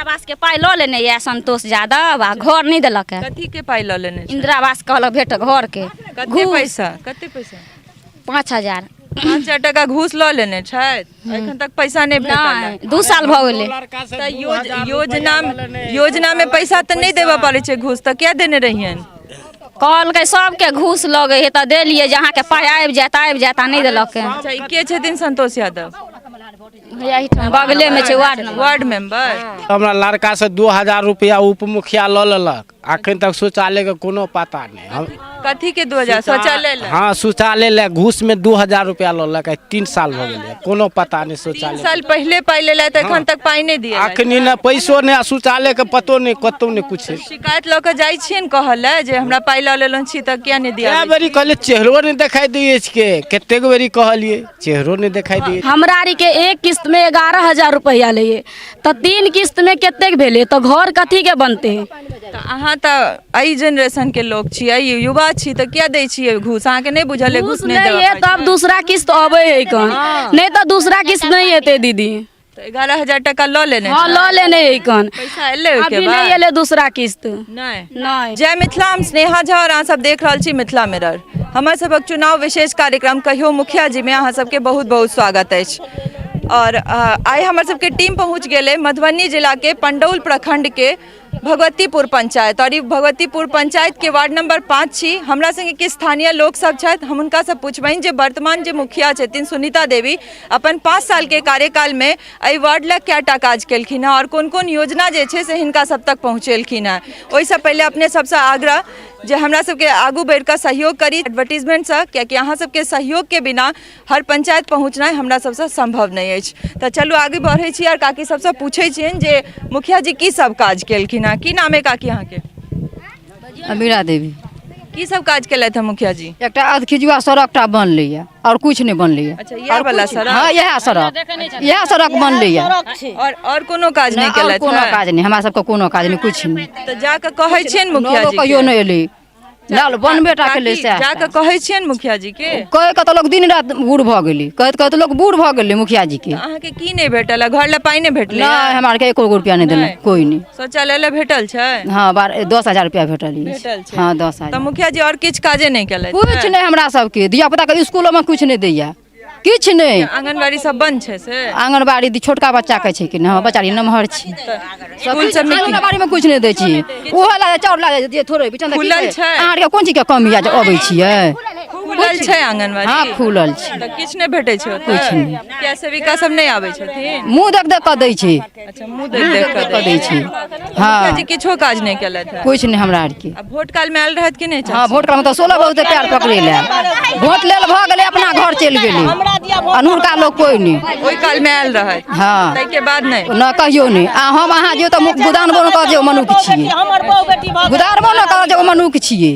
आवास के पाइ लऽ लेने यऽ संतोष यादव आ घर नहि देलक है। कथी के पाइ लऽ लेने छै? इंदिरा आवास कहलक भेट घर के। कते पैसा, कते पैसा? 5000। 5000 टका घूस लऽ लेने छथि, एखन तक पैसा नहि भेटल है। नहि, 2 साल भऽ गेलै। तऽ योजना योजना में पैसा तऽ नहि देबऽ पड़ै छै घूस, तऽ किया देने रहियनि? कहलकै सबके घूस लगै है तऽ देलियै जे अहाँके पाइ आबि जायत, आबि जायत, आ नहि देलक। अच्छा, ई के छथिन संतोष यादव? एहिठाम बगले में छै वार्ड नंबर। Ward member. हमरा लड़का से 2000 रुपया उप मुखिया लऽ लेलक, अखन तक शौचालय के कोनो पता नहि। हम कथी के 2000? शौचालय लए? हाँ, शौचालय लए घूस में 2000 रुपया लऽ लेलक, आइ 3 साल भऽ गेलै, कोनो पता नहि शौचालय। 3 साल पहिले पाइ लेलथि, तऽ एखन तक पाइ नहि दिए। अखनी ने पैसो नहि, आ शौचालय के पतो नहि, कतौ नहि कुछ। शिकायत लऽ कऽ जाइ छियनि कहऽ लए जे हमरा पाइ लऽ लेलहुँ छी तऽ किया नहि दिया? कए बेरी कहलियै, चेहरो नहि देखाइ दै अछि के, कतेक बेरी कहलियै, चेहरो नहि देखाइ दै। हमरा आर के एक किस्त में 11000 रुपया लैए, तऽ 3 किस्त में कतेक भेलै? तऽ घर कथी के बनतै? तऽ अहाँ तऽ एहि जेनरेशन के लोक छी, एहि युवा छी, तऽ किया दै छियै घूस? अहाँके नहि बुझल अइ घूस नहि देबऽ लैए पड़ै तब छै? दूसरा किस्त अबै है कन, नहि तऽ दूसरा किस्त नहि एतै दीदी। तऽ 11000 टका लऽ लेने हाँ, छै? लऽ लेने है कन। पैसा एलै ओहिके अभी बाद? नहि एलै दूसरा किस्त। नहि। नहि। जय मिथिला, हम स्नेहा झा और अहाँ सब देख रहल छी मिथिला मिरर। हमर सबक चुनाव विशेष कार्यक्रम कहियो मुखिया जी में अहाँ सबके बहुत बहुत स्वागत अछि। और आइ हमर सबके टीम पहुँच गेलै मधुबनी जिला के पंडौल प्रखंड के भगवतीपुर पंचायत, और ई भगवतीपुर पंचायत के वार्ड नंबर 5 छी। हमरा संगे के स्थानीय लोक सब छथि, हम हुनका से पूछबनि जे वर्तमान जे मुखिया छथिन सुनीता देवी अपन 5 साल के कार्यकाल में एहि वार्ड लए कएटा काज केलखिन हँ और कोन कोन योजना जे छै से हिनका सब तक पहुँचेलखिन हँ। ओहिसँ पहिले अपने सबसँ आग्रह जे हमरा सबके आगू बढ़ि कऽ सहयोग करी एडवर्टीजमेंटसँ, कियाकि अहाँ सबके सहयोगके बिना हर पंचायत पहुँचनाइ हमरा सबसँ सम्भव नहि अछि। तऽ चलू आगू बढ़ै छी आओर काकी सबसँ पूछै छियनि जे मुखिया जी की सब काज केलखिन हँ। की नाम अइ काकी अहाँके? अमीरा देवी। की सब काज केलथि हँ मुखिया जी? एकटा अधखिजुआ सड़क टा बनलैया और कुछ नहि बनलैया। अच्छा, इएह वाला सड़क? हाँ, इएह सड़क, इएह सड़क बनलैया। और कोनो काज नहि नहि, और केलथि? कोनो काज नहि, हमरा सबके कोनो काज नहि, कुछ नहि। तऽ जाकऽ कहै छियनि मुखिया नलो जी? कहियो नहि एलै, नल बनबे टा केलै सएह। जाकऽ कहै छियनि मुखिया जी के? कहि कऽ तऽ लोक दिन राति बूढ़ भऽ गेलै, कहैत कहैत लोक बूढ़ भऽ गेलै मुखिया जी के। अहाँके की नहि भेटल है? घर लए पाइ नहि भेटलै? नहि, हमरा आरके एको गो रुपया नहि देलक कोइ नहि। शौचालय लए भेटल छै? हाँ, 10000 रुपया भेटल अछि। भेटल छै? हाँ, 10000। तऽ मुखिया जी आओर किछु काजे नहि केलथि? कुछ नहि, हमरा सबके धिया पुता के स्कूलो में कुछ नहि दैया, किछु नहि। आंगनबाड़ी सब बंद छै से? आंगनबाड़ी छोटका बच्चा के छै कि नहि, हमर बच्चा नमहर छै। स्कूल सब में आंगनबाड़ी में कुछ नहि दै छी, ओहो लए चाउर लए जे थोड़े बिचन तऽ की खुलल छै? छै? अहाँ आरके कोन चीज के कमी यऽ जे अबै छियै? खुलल छै आंगनबाड़ी? हाँ, खुलल छै। तऽ किछु नहि भेटै छै ओतऽ? किछु नहि। किया सेविका सब नहि आबै छथिन? मुँह देख देख कऽ दै छै। अच्छा, मुँह देख देख कऽ कऽ दै छै। हाँ। मुखिया जी किछो काज नहि केलथि हँ? कुछ नहि हमरा आरके। आ वोट काल में आयल रहथि कि नहि? हाँ, वोट काल में तऽ 16 बहुत पैर पकड़े लए, वोट लेल भऽ गेलै अपना घर चलि गेलै, अनुरका लोक कोइ नहि। ओहि काल में आयल रहथि? हाँ। ताहिके बाद नहि? न, कहियो नहि। आ हम अहाँ जे तऽ गुदानबो नहि करत जे ओ मनुख छियै, गुदानबो नहि करत जे ओ मनुख छियै।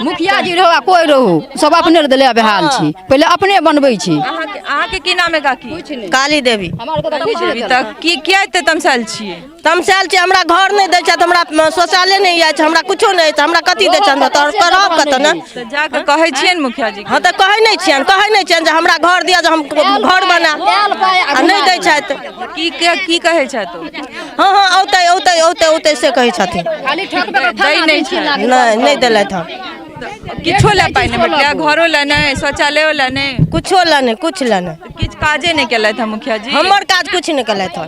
मुखिया जी रहो आ कोइ रहो, सब अपने देले बेहाल छै, पहिले अपने बनबै छै। अहाँके की नाम है काकी? काली देवी। तऽ की किया एते तमसायल छियै? तमसायल छियै, हमरा घर नहि दै छथि, हमरा शौचालय नहि अछि, हमरा कुछो नहि अछि, हमरा कथी दै छथि? तऽ रहब कतऽ ने? तऽ जाकऽ कहै छियनि मुखिया जी? हाँ, तऽ कहै नहि छियनि, कहै नहि छियनि जे हमरा घर दिअ, जे हम घर बनायब, आ नहि दै छथि। की की कहै छथि ओ? हाँ हाँ, औतै औतै औतै औतै से कहै छथिन। दै नहि छथि? नहि, नहि देलथि हँ। किछो लए पाइ नहि भेटलै? घरो लए नहि, शौचालयो लए नहि? कुछो लए नहि, कुछ लए नहि। किछु काजे नहि केलथि हँ मुखिया जी? हमर काज कुछ नहि केलथि हँ।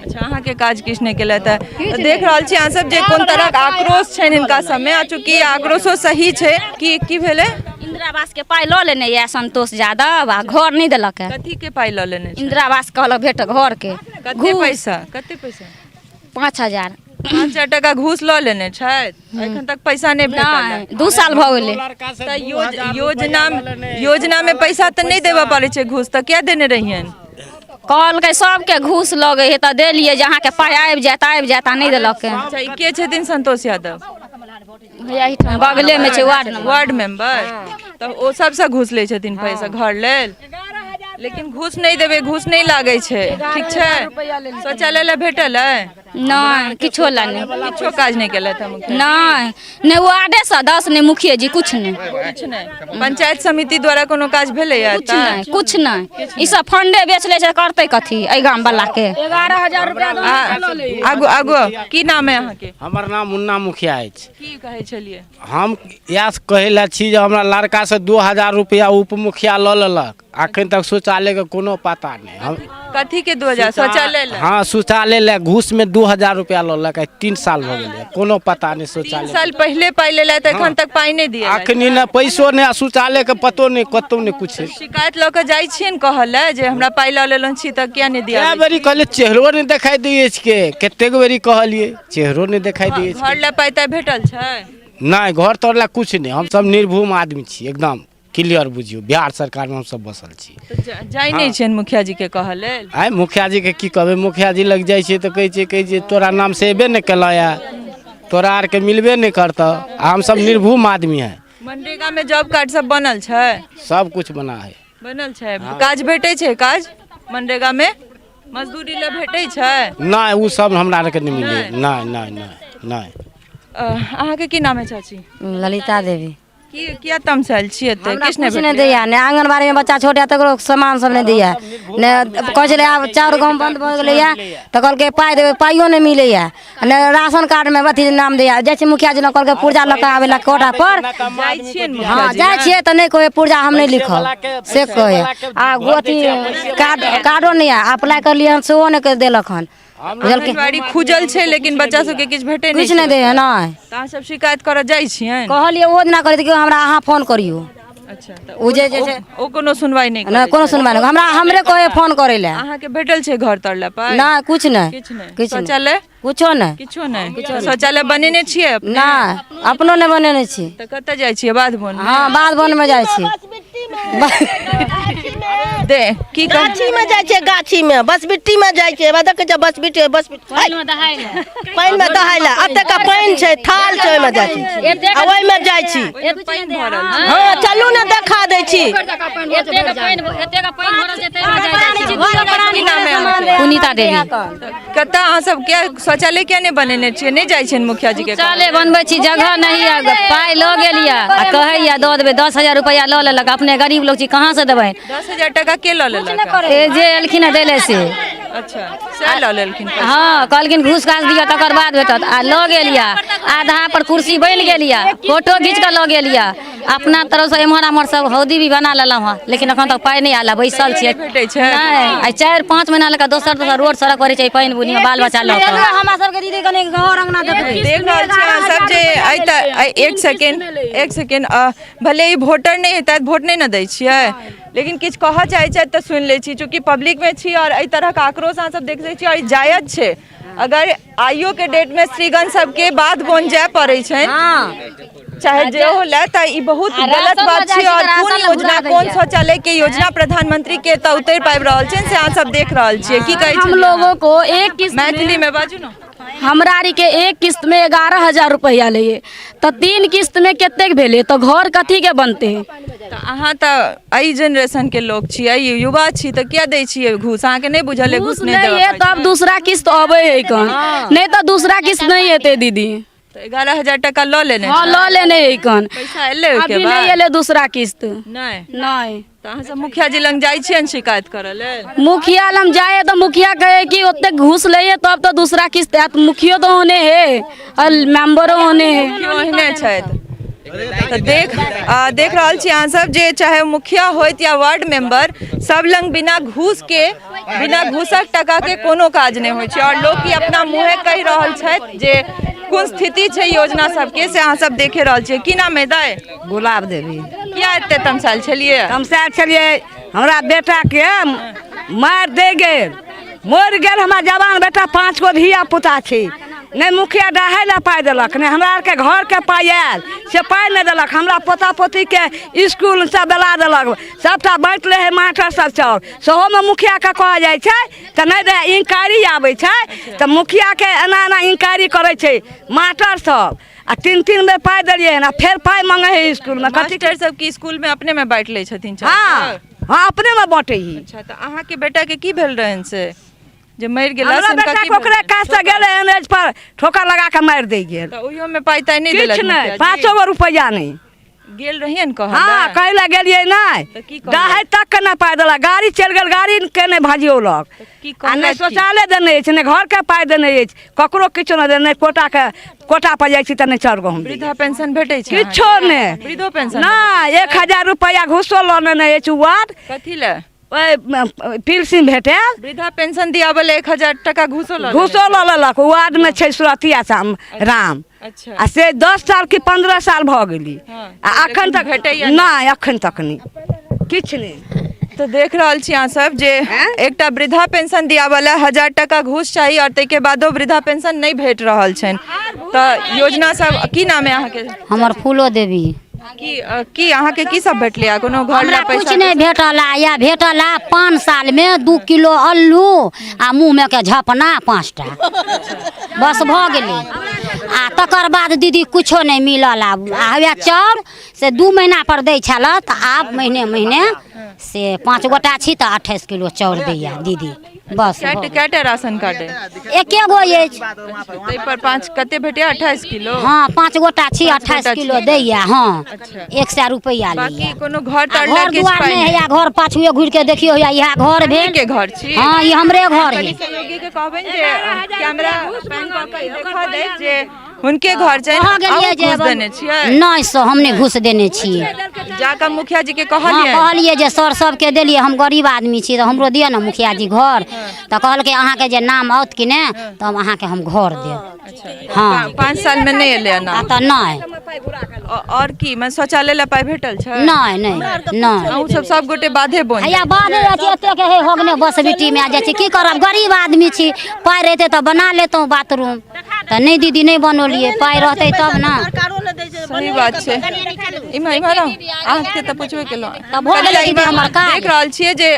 अच्छा, अहाँके काज किछु नहि केलथि हँ। तऽ देख रहल छी अहाँ सब जे कोन तरहक आक्रोश छनि हिनका सबमे, आ चूँकि आक्रोशो सही छै। की की भेलै? इंदिरा आवास के पाइ लऽ लेने यऽ संतोष यादव आ घर नहि देलक है। कथी के पाइ लऽ लेने छै? इंदिरा आवास कहलक भेट घर के। कते पैसा, कते पैसा? 5000। 5000 टका घूस लऽ लेने छथि, एखन तक पैसा नहि भेटल है। नहि, 2 साल भऽ गेलै। तऽ योजना योजना में पैसा तऽ नहि देबऽ पड़ै छै घूस, तऽ किया देने रहियनि? कहलकै सबके घूस लगै है तऽ देलियै जे अहाँके पाइ आबि जायत, आबि जायत, आ नहि देलक। अच्छा, ई के छथिन संतोष यादव? एहिठाम बगले में छै वार्ड नंबर। Ward member. तऽ ओ सबसँ घूस लै छथिन पैसा घर लेल? लेकिन घूस नहि देबै, घूस नहि लागै छै, ठीक छै? शौचालय लए भेटल अइ? नहि, किछो लए नहि। किछो काज नहि केलथि हँ मुखिया? नहि नहि, वार्डे सदस्य नहि, मुखिया जी, किछु नहि। किछु नहि। पंचायत समिति द्वारा कोनो काज भेलैया? किछु नहि, किछु नहि। ई सब फंडे बेच लै छै, करतै कथी एहि गाम वाला के? 11,000 रुपया। आगू आगू आउ। की नाम है अहाँके? हमर नाम मुन्ना मुखिया अछि। की कहै छलियै? हम इएह कहै लए छी जे हमरा लड़कासँ 2000 रुपैआ उप मुखिया लऽ लेलक, अखन तक शौचालयके कोनो पता नहि। हम कथी के 2000? शौचालय लए? हाँ, शौचालय लए घूसमे 2000 रुपैआ लऽ लेलक। आइ 3 साल भऽ गेलै, कोनो पता नहि। 3 शौचालय साल पहिले पाइ लेलथि, एखन तक पाइ नहि दिए? अखनी ने पैसो नहि आ शौचालयके पतो नहि, कतहु नहि किछु। शिकायत लऽ कऽ जाइ छियै ने कहऽ लए जे हमरा पाइ लऽ लेलहुँ छी तऽ किया नहि दिया? कए बेरी कहलियै, चेहरो नहि देखाइ दै अछि के। कतेक बेरी कहलियै, चेहरो नहि देखाइ दै अछि। घर लए पाइ ताइ भेटल छै? नहि, घर तर लए किछु नहि। हमसब निर्भूम आदमी छी, एकदम क्लियर बुझियौ। बिहार सरकारमे हमसब बसल छी। तऽ जाइ नहि छियनि मुखिया जी के कहऽ लेल? आइ मुखिया जीके की कहबै? मुखिया जी लग जाइ छियै तऽ कहै छै तोरा नाम से एबे नहि केलऽ ये, तोरा आरके मिलबे नहि करतऽ। आ हमसब निर्भूम आदमी है। मनरेगा में जॉब कार्ड सब बनल छै? सब कुछ बना है। बनल छै। काज भेटै छै? काज मनरेगा में मजदूरी लए भेटै छै? नहि, ओ सब हमरा आरके नहि मिलै। नहि नहि नहि नहि। अहाँके की नाम है चाची? ललिता देवी। की किया तमसायल छी एते? हमरा किछु नहि किछु नहि भेटलै? दैया ने। आंगनबाड़ी में बच्चा छोट है, तकरो सामान सब नहि दैया ने। कहै छलै आब चाउर गहूँम बंद भऽ गेलैया तऽ कहलकै पाइ देबै, पाइयो नहि मिलैया ने। राशन कार्डमे अथी नाम दैया। जाइ छै मुखिया जी लग, कहलकै पुर्जा लऽ कऽ आबै लए कोटा पर। जाइ छियै ने मुखिया हँ, जी जाइ लग? छियै तऽ नहि कहै, पुर्जा हम नहि लिखब से कहै। आ अथी कार्ड, कार्डो नहि यऽ। अप्लाई करलियै हन, सेहो नहि देलक हन, बुझलखिन? आंगनबाड़ी खुजल छै लेकिन बच्चा सबके किछु भेटै नहि किछु नहि छै। दैया, नहि। तऽ अहाँ सब शिकायत करऽ जाइ छियनि? कहलियै, ओहो दिना कहलियै कि हमरा अहाँ फोन करियौ। अच्छा, तऽ ओ जे जे छै ओ कोनो सुनवाई नहि नहि करै कोनो छै? सुनवाइ नहि। हमरा हमरे कहै फोन करै लए। अहाँके भेटल छै घर तर लए पाइ? नहि, किछु नहि। किछु नहि? किछु नहि। शौचालय? कुछो नहि। किछो नहि। शौचालय बनेने छियै अपने? नहि, अपनो नहि बनेने छी। तऽ कतऽ जाइ छियै, बाध बन? हँ, बाध बनमे जाइ छी। दे की कह गाछी में जाइ छै, गाछी में, बसबिट्टी में जाइ छै। एबा देखै छै बसबिट्टी, बसबिट्टी पानि में दहाय लए। एतेक पानि छै, थाल छै, ओहिमे जाइ छी आ ओहिमे जाइ छी। पानि भरल छै? हँ, चलू ने, देखा दै छी। की नाम है अहाँके? पुनीता देवी। कतऽ अहाँ सब किया शौचालय किया नहि बनेने छियै? नहि जाइ छियनि मुखिया जी के? शौचालय बनबै छी, जगह नहीं है। पाइ लऽ गेल यऽ आ कहैया दऽ देबै। 10,000 रुपैआ लऽ लेलक। अपने गरीब लोग छी, कहाँ से देबै? 10,000 टाका के लऽ लेलक? ए जे एलखिन हँ दै से। अच्छा, सएह लऽ लेलखिन पैसा। हँ, कहलखिन घूस घास दिअ तकर बाद भेटत। आ लऽ गेल यऽ, आधा पर कुर्सी बनि गेल यऽ, फोटो घीच कऽ लऽ गेल यऽ। अपना तरफसँ एम्हर आम्हर सब हौदी भी बना लेलहुँ हँ, लेकिन एखन तक पाइ नहि आयल है, बैसल छियै। भेटै छै? नहि, आइ 4-5 महीना लऽ कऽ दोसर दोसर रोड सड़क करै छै पानि बुनीमे बाल बच्चा लऽ कऽ। हमरा सबके दीदी कनि घर अंगना देखबै। देख रहल छी अहाँ सब जे एहि तऽ एक सेकेंड, एक सेकेंड। भले ही वोटर नहि हेतै, वोट नहि ने दै छियै, लेकिन किछु कहऽ चाहै छथि तऽ सुनि लै छी। चूँकि पब्लिकमे छी आओर एहि तरहक आक्रोश अहाँ सब देख सकै छी आओर ई जायज छै। अगर आइयो के डेट में स्त्रीगण सबके बाध बन जाय पड़ै छनि, चाहे जे हो लए, तऽ ई बहुत आ गलत राशन बात लऽ छै। जाइ छी आओर तऽ राशन कोन लए योजना, घुरा कोन दैया। शौचालय के योजना प्रधानमंत्री के तऽ उतरि पाबि रहल छै, से अहाँ सब देख रहल छियै। की कहै हम छलियै लोगों अहाँ? को एक किस्त में- मैथिली में बाजू ने। हमरा आरके एक किस्त में 11,000 रुपैआ लैए तऽ 3 किस्त में कतेक भेलै? तऽ घर कथी के बनतै? तऽ अहाँ तऽ एहि जेनरेशन के लोक छियै, युवा छी, तऽ किया दै छियै घूस? अहाँके नहि बुझल अइ घूस घूस नहि नहीं देबऽ है पड़ै तब छै? दूसरा किस्त अबै है कन, नहीं तऽ दूसरा किस्त नहीं एतै दीदी। तऽ 11,000 टका लऽ लेने हाँ, छै? लऽ लेने है कन। पैसा एलै ओहिके अभी नहीं बाद? एलै दूसरा किस्त। नहि? नहीं। तऽ अहाँ सब मुखिया जी लग जाइ छियनि शिकायत करऽ लेल? मुखिया लग जाए तऽ मुखिया कहे कि ओतेक घूस लैए तब तऽ दूसरा किस्त आयत। मुखियो तऽ ओहने है और मेम्बरो ओहने है। केओ एहने छथि तऽ देख रहल छी अहाँ सब जे चाहे मुखिया होइत या वार्ड मेंबर, सब लग बिना घूस के, बिना घूसक टका के कोनो काज नहि होइ छै। आओर लोक ई अपना मुँहे कहि रहल छथि जे कोन स्थिति छै योजना सबके, से अहाँ सब देखे रहल छियै। की नाम है दाइ? गुलाब देवी। किया एते तमसायल छलियै? तमसायल छलियै, हमरा बेटाके मारि दे गेल, मरि गेल हमरा जवान बेटा, 5 गो धिया पुता छी। नहि मुखिया डाहै लए पाइ देलक, नहि हमरा आरके घरके पाइ आयल, से पाइ नहि देलक। हमरा पोता पोतीके इसकुल सब बेला देलक, सबटा बाँटि लै हइ मास्टर सब चाउर। सेहोमे मुखियाके कहल जाइ छै तऽ नहि दै। इंक्वायरी आबै छै तऽ मुखियाके एना एना इंक्वायरी करै छै मास्टर सब। आ 3-3 बेर पाइ देलियै हन आ फेर पाइ मङ्गै हइ इसकुलमे। कथी मास्टर सब की स्कूल में अपने में बांटि लै छथिन चाउर? हाँ। हँ अपने में बाँटे ही अच्छा तऽ अहाँके बेटाके की भेल रहनि से जे मरि गेला हमरा से हुनका बेटा की के ओकरे भेल काज से गेलै एन एच पर ठोकर लगा के मारि दै गेल तऽ ओहियोमे पाइ ताइ नहि देलक किछु नहि मुखिया जी? पाँचो गो रुपैआ नहि गेल रहियनि कहऽ हँ लए? कहै लए गेलियै नहि तऽ की कहलक? दहाइ तक के नहि पाइ देलक गाड़ी चलि गेल गाड़ी के नहि भजियौलक की आ नहि कहलक की? शौचालय देने अछि नहि घरके पाइ देने अछि ककरो किछो नहि देने नहि कोटाके कोटा पर जाइ छी तऽ नहि चाउर गहूँम दैए। वृद्धा पेंशन भेटै छै किछो अहाँके? नहि वृद्धो पेंशन नहि 1000 रुपैआ घूसो लऽ लेने अछि वार्ड कथी लए ओहि पिलसिन भेटल वृद्धा पेंशन दियाबऽ लए 1000 टका घूसो लऽ लेने घूसो लऽ लेलक वार्डमे छै सुरतिया श्याम राम अच्छा आ से 10 साल कि 15 साल भऽ गेली हँ, आ अखन लेकिन तक भेटैया नहि अखन तक नहि किछु नहि तऽ देख रहल छी अहाँ सब जे एकटा वृद्धा पेंशन दियाबऽ लए 1000 टका घूस चाही और ताहिके बादो वृद्धा पेंशन नहि भेट रहल छनि तऽ योजना सब की नाम है अहाँके हमर फूलो देवी की की अहाँके की सब भेटलै आ कोनो घर हमरा लए पैसा किछु नहि भेटल आ या भेटल आ 5 साल मे 2 किलो अल्लू आ मुँह मे के झपना 5टा बस भऽ गेलै आ तकर बाद दीदी कुछो नहि मिलल आब आ हौवे चाउर से 2 महीना पर दै छल तऽ आब महीने महीने से 5 गोटा छी तऽ 28 किलो चाउर दैया दीदी बस भऽ गेल। कएटा राशन कार्ड अइ? एके गो अछि ताहि पर 5 कते भेटैया 28 किलो हँ 5 गोटा छी 5 28 गोटा किलो छी। दैया हँ अच्छा। 100 रुपैआ बाकी लैया कोनो घर आ तर लए घर किछु दुआर पाइ नहि नहि हैया घर पाछुए घुरि के देखियौ हैया इएह घर भेल के घर छी हँ ई हमरे घर कनि है सहयोगी के कहबनि जे कैमरा पैन कऽ के देखा दै जे हुनके घर छनि कहाँ गेलियै अहूँ जे घूस देने छियै नहि सर हम नहि घूस देने छियै जाकऽ मुखिया जी के हँ कहलियै कहलियै जे सर सबके देलियै हम गरीब आदमी छी तऽ हमरो दिअ ने मुखिया जी घर तऽ कहलकै अहाँके जे नाम आओत कि ने तऽ हम अहाँके हम घर देब हँ 5 साल में नहि एलै आ नाम तऽ नहि और की मैं शौचालय ला पाइ भेटल छै नहि नहि नहि अहूँ सब सब गोटे बाधे बोन हैया बाधे जाइ छी एतेक हे होगने बस बिट्टीमे आ जाइ छी की करब गरीब आदमी छी पाइ रहितै तऽ बना लेतहुँ बाथरूम तऽ नहि दीदी नहि बनौलियै पाइ रहतै तब ने सही बात छै इम्हर इम्हर आउ अहाँके तऽ पुछबे केलहुँ तऽ भऽ गेलै दीदी हमर काज देख रहल छियै जे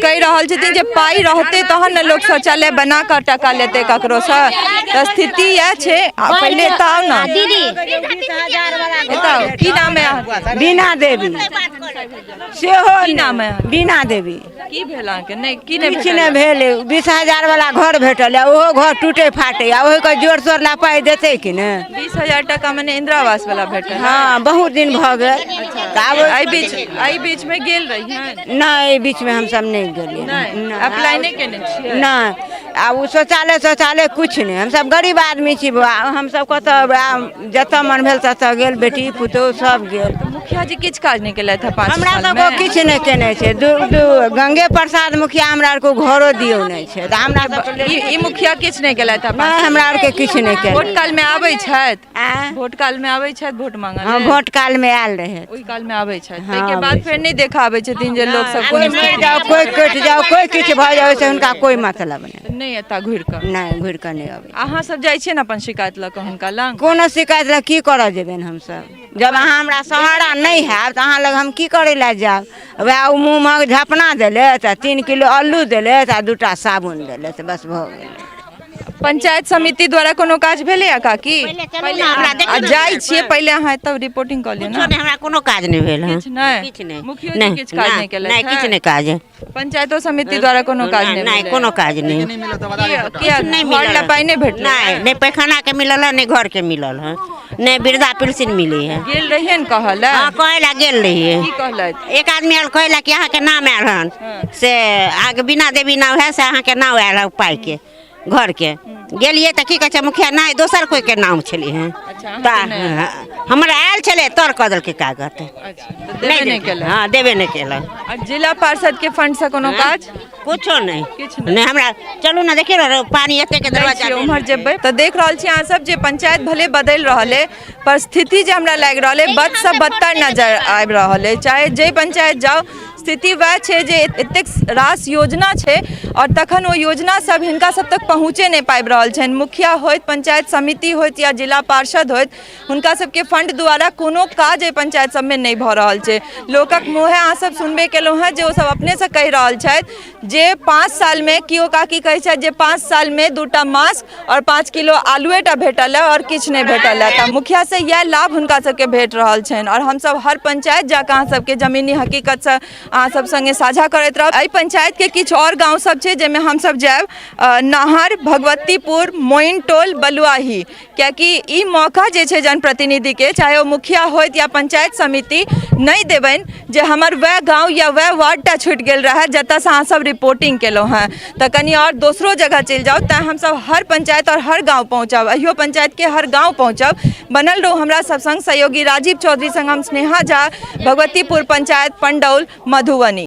कहि रहल छथिन जे पाइ रहतै तहन ने लोक शौचालय बना कऽ टका लेतै ककरोसँ तऽ स्थिति इएह छै आ पहिले एतऽ आउ ने दीदी एतऽ आउ की नाम है अहाँके बीना देवी सेहो की नाम है अहाँके? बीना देवी की भेल अहाँके नहि की नहि किछु नहि भेल 20,000 वाला घर भेटल है ओहो घर टूटे फाटे आ ओहि के जोर शोर ला पाइ देतै कि ने 20,000 टका मने इंदिरा आवास वाला भेटल हँ बहुत दिन भऽ गेल तऽ आब एहि बीच में गेल रहियै नहि एहि बीच में हमसब नहि गेलियै नहि अप्लाई नहि केने छियै नहि आ ओ शौचालय शौचालय किछु नहि हमसब गरीब आदमी छी बौआ हमसब कतऽ जतऽ मन भेल ततऽ गेल बेटी पुतोहु सब गेल मुखिया जी किछु काज नहि केलथि हँ 5 हमरा साल सबके में किछु नहि केने छै दू दू गंगे प्रसाद मुखिया हमरा आरके घरो दियौ नहि छै तऽ हमरा सबके ई मुखिया किछु नहि केलथि हँ नहि हमरा आरके किछु नहि केलथि वोट काल में आबै छथि वोट काल में आबै छथि वोट मांगऽ हँ वोट काल में आयल रहै ओहि काल में आबै छथि ताहिके बाद फेर नहि देखा आबै छथिन जे लोक सब कोई मरि जाओ कोई कटि जाओ कोई किछु भऽ जाओ ओहिसँ हुनका कोई मतलब नहि नहि एता घुरि कऽ नहि घुरि कऽ नहि अबै अहाँ सब जाइ छियै ने अपन शिकायत लऽ कऽ हुनका लग कोनो शिकायत लऽ की करऽ जेबनि हमसब जब अहाँ हमरा सहारा नहि हैब तऽ अहाँ लग हम की करै लए जायब वएह ओ मुँहमे झपना देलथि आ 3 किलो अल्लू देलथि आ 2टा साबुन देलथि बस भऽ गेलै पंचायत समिति द्वारा कोनो काज भेलै काकी आ जाइ छियै पहिले अहाँ एतऽ रिपोर्टिंग कऽ लिअ ने हमरा कोनो काज नहि भेल हँ किछु नहि किछु नहि मुखियो जी किछु काज नहि केलथि नहि किछु नहि काज पंचायतो समिति द्वारा कोनो काज नहि नहि कोनो काज नहि किया नहि घर ला पाइ नहि भेटलै नहि नहि पैखाना के मिलल है नहि घर के मिलल है नहि वृद्धा पेंशन मिली है गेल रहियै ने कहऽ लए हँ कहै लए गेल रहियै की कहलथि एक आदमी आयल कहै लए कि अहाँके नाम आयल हन से अहाँके बिना देवी नाम है से अहाँके नाम आयल है पाइके घरके गेलियै तऽ की कहै छै मुखिया नहि दोसर कोइके नाम छलै हँ तऽ हमरा आयल छलै तर कऽ देलकै कागज देबे नहि केलक हँ देबे नहि केलक आ जिला पार्षद के फंड से कोनो काज कुछो नहि नहि हमरा चलू ने देखियौ ने पानी एते के दरवाजा उम्हर जेबै तऽ देख रहल छी अहाँ सब जे पंचायत भले बदलि रहल अइ पर स्थिति जे हमरा लागि रहल अइ बद से बदतर नजर आबि रहल अइ चाहे जे पंचायत जाउ स्थिति वएह छै जे एतेक रास योजना छै आओर तखन ओ योजना सब हिनका सब तक पहुँचे नहि पाबि रहल छनि मुखिया होइत पंचायत समिति होइत या जिला पार्षद होइत हुनका सबके फंड द्वारा कोनो काज एहि पंचायत सबमे नहि भऽ रहल छै लोकक मुँहे अहाँ सब सुनबे केलहुँ हेँ जे ओ सब अपनेसँ कहि रहल छथि जे 5 सालमे केओ काकी कहै छथि जे 5 सालमे 2टा मास्क आओर 5 किलो आलुएटा भेटल है आओर किछु नहि भेटल है तऽ मुखियासँ इएह लाभ हुनका सबके भेट रहल छनि आओर हमसब हर पंचायत जाकऽ अहाँ सबके जमीनी हकीकतसँ अहाँ सब सङ्गे साझा करैत रहब। एहि पंचायतके किछु आओर गाँव सब छै जाहिमे हमसब जायब, नाहर, भगवतीपुर, मोइन टोल, बलुआही, कियाकि ई मौका जे छै जनप्रतिनिधिके, चाहे ओ मुखिया होइत या पंचायत समिति, नहि देबनि जे हमर वएह गाँव या वएह वार्डटा छुटि गेल रहए जतऽसँ अहाँ सब रिपोर्टिंग केलहुँ हेँ, तऽ कनि आओर दोसरो जगह चलि जाउ। तैँ हमसब हर पंचायत आओर हर गाँव पहुँचब, अहियो पंचायतके हर गाँव पहुँचब। बनल रहू हमरा सब संग। सहयोगी राजीव चौधरी संग हम स्नेहा झा, भगवतीपुर पंचायत, पंडौल, मधुबनी।